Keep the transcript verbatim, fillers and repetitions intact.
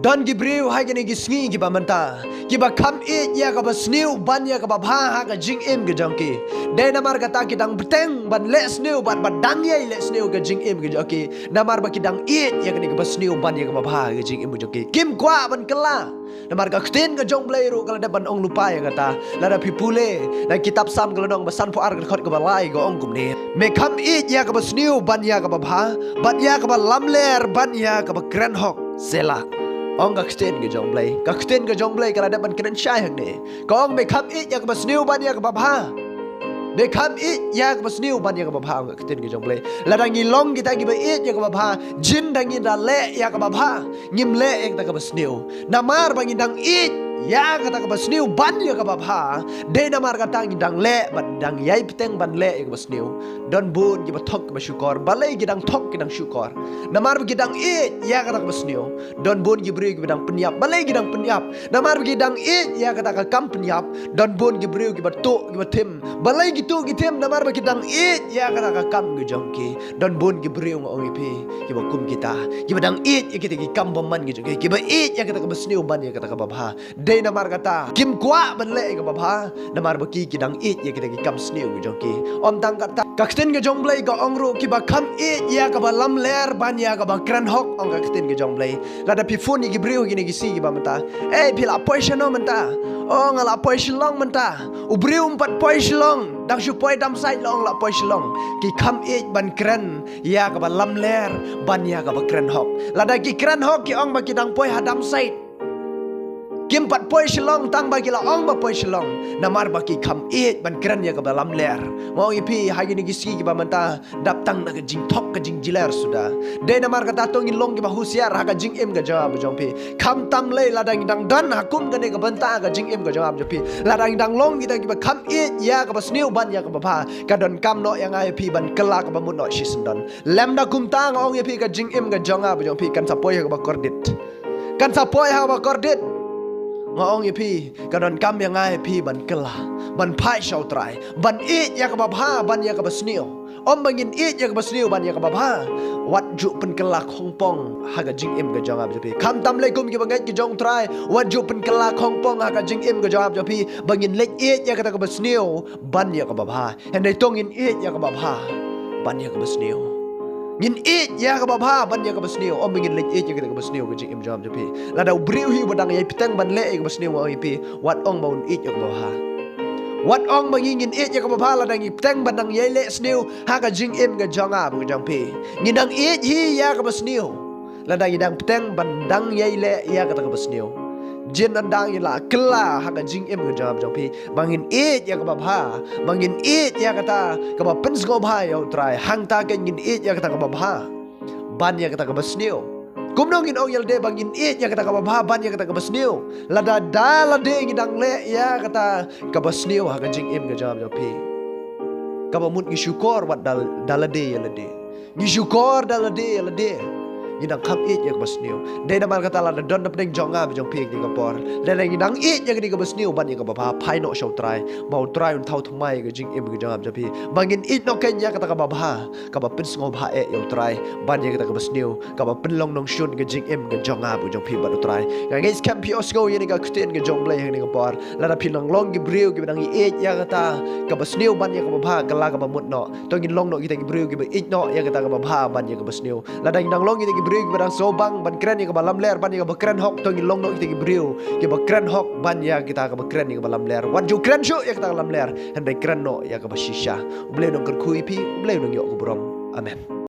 Don ki briew ha kine ki sngi kiba mynta, kiba kham ïeit ïa kaba sniew ban ïa kaba bha ha ka jingim ka jong ki. Dei namar kata ki dang bteng ban leh sniew bad ba dang ïai leh sniew ka jingim ka jong ki. Namar ba ki dang ïeit ïa kane kaba sniew ban ïa kaba bha ha ka jingim ka jong ki. Kim kwah ban kylla. Namar ka ktien ka jong Blei ruh ka la dep ban ong lypa ïa kata. Lada phi pule na kitab Salm ka lynnong ba sanphew ar ka dkhot kaba lai ka ong kumne. Me kham ïeit ïa kaba sniew ban ïa kaba bha, bad ïa kaba lamler ban ïa kaba kren hok. Selah. Ong ka ktien ka jong Blei. Ka ktien ka jong Blei ka la dep ban kren shai hangne. Ka ong me kham ïeit ïa kaba sniew ban ïa kaba bha. Me kham ïeit ïa kaba sniew ban ïa kaba bha, ong ka ktien ka jong Blei. Lada ngi long kita kiba ïeit ïa kaba bha, jin da ngi da leh ïa kaba bha, ngim leh ïa kata kaba sniew. Namar ba ngi dang ïeit ïa kata kaba sniew ban ïa kaba bha. Dei namar kata ngi dang leh, ban dang ïai bteng ban leh ïa kaba sniew. Don bun kiba thok kiba shukor, balei ki dang thok ki dang shukor? Namar ba ki dang ïeit ïa kata kaba sniew. Don bun ki briew kiba dang pynïap, balei ki dang pynïap? Namar ba ki dang ïeit ïa kata ka kam pynïap. Don bun ki briew kiba tuh kiba thim, balei ki tuh ki thim? Namar ba ki dang ïeit ïa kata ka kam ka jong ki. Don bun ki briew nga ong ïa phi, kiba kum kita, kiba dang ïeit ïa kita ki kam bymman ka jong ki, kiba ïeit ïa kata kaba sniew ban ïa kata kaba bha. Dei namar kata kim kwah ban leh ïa kaba bha, namar ba ki ki dang ïeit ïa kita ki kam sniew ka jong ki. Ym tang kata, ka ktien ka jong Blei ka ong ruh kiba kham ïeit ïa kaba lamler ban ïa kaba kren hok, ong ka ktien ka jong Blei. Lada phi phone ïa ki briew kine ki sngi kiba mynta, ei phi la poi shano mynta? Oh nga la poi Shillong mynta. U briew um pat poi Shillong, dang shu poi Damsait la ong la poi Shillong. Ki kham ïeit ban kren ïa kaba lamler ban ïa kaba kren hok. Lada ki kren hok ki ong ba ki dang poi ha Damsait. Kim pat poi Shillong tang ba ki la ong ba poi Shillong. Namar ba ki kham ïeit ban kren ïa kaba lamler. Nga ong ïa phi ha kine ki sngi kiba mynta, dap tang na ka jingthok ka jingjler suda. Dei namar kata to ngin long kiba husiar ha ka jingim ka jong nga bad jong phi. Khamtam lei lada ngi dang don ha kum kane ka bynta ka jingim ka jong nga bad jong phi. Lada ngi dang long kita kiba kham ïeit ïa kaba sniew ban ïa kaba bha, ka donkam noh ïa nga ïa phi ban kylla kaba mut noh shisyndon. Lymda kumta nga ong ïa phi ka jingim ka jong nga bad jong phi kan sa poi ha kaba kordit. Kan sa poi ha kaba kordit. Nga ong ïa phi, ka donkam ïa nga ïa phi ban kylla, ban phai sha U Trai, ban ïeit ïa kaba bha ban ïa kaba sniew. Ym ba ngin ïeit ïa kaba sniew ban ïa kaba bha. Wat ju pynkylla khongpong ha ka jingim ka jong nga bad jong phi. Khamtam lei kum kiba ngeit ki jong U Trai, wat ju pynkylla khongpong ha ka jingim ka jong nga bad jong phi, ba ngin leit ïeit ïa kata kaba sniew ban ïa kaba bha. Hynrei to ngin ïeit ïa kaba bha ban ïa kaba sniew. Ngin ïeit ïa kaba bha ban ïa kaba sniew. Ym ba ngin leit ïeit ïa kata kaba sniew ka jingim jong nga bad jong phi. Lada u briew hi uba dang ïai bteng ban leh ïa kaba sniew, nga ong ïa phi, wat ong ba un ïeit ïa kaba bha. Wat ong ba ngi ngin ïeit ïa kaba bha lada ngi bteng ban dang ïai leh sniew ha ka jingim ka jong nga bad ka jong phi. Ngi dang ïeit hi ïa kaba sniew. Lada ngi dang bteng ban dang ïai leh ïa kata kaba sniew. Jin nang dang ïa la kylla ha ka jingim ka jong nga bad jong phi, ba ngin ïeit ïa kaba bha, ba ngin ïeit ïa kata kaba pynsngewbha ïa U Trai. Hangta ka ngin ïeit ïa kata kaba bha ban ïa kata kaba sniew. Kumno ngin ong ïa lade ba ngin ïeit ïa kata kaba bha ban ïa kata kaba sniew, lada da lade ngi dang leh ïa kata kaba sniew ha ka jingim ka jong nga bad jong phi? Kaba mut ngi shukor wat da, da lade ïa lade. Ngi shukor da lade ïa lade. Ngi dang kham ïeit ïa kaba sniew. Dei namar kata lada don na pdeng jong nga bad jong phi kane ka por, lada ngi dang ïeit ïa kane kaba sniew ban ïa kaba bha, phai noh sha U Trai, ba U Trai un thaw thymmai ka jingim ka jong nga bad jong phi. Ba ngin ïeit noh kein ïa kata kaba bha, kaba pynsngewbha eh ïa U Trai ban ïa kata kaba sniew, kaba pynlong nongshun ka jingim ka jong nga bad jong phi bad U Trai. Nga ngeit skhem phi ïohsngew ïa kane ka ktien ka jong Blei ha kane ka por. Lada phi nang long ki briew kiba dang ïeit ïa kata kaba sniew ban ïa kaba bha, kylla kaba mut noh. To ngin long noh kita ki briew kiba ïeit noh ïa kata kaba bha ban ïa kaba sniew. Lada ngi dang long kita ki briew kiba dang sngewbang ban kren ïa kaba lamler ban ïa kaba kren hok, to ngin long noh kita ki briew kiba kren hok ban ïa kita kaba kren ïa kaba lamler. Wat ju kren shuh ïa kata kaba lamler, hynrei kren noh ïa kaba shisha. U Blei un nang kyrkhu ïa phi, U Blei un nang ïoh ka burom. Amen.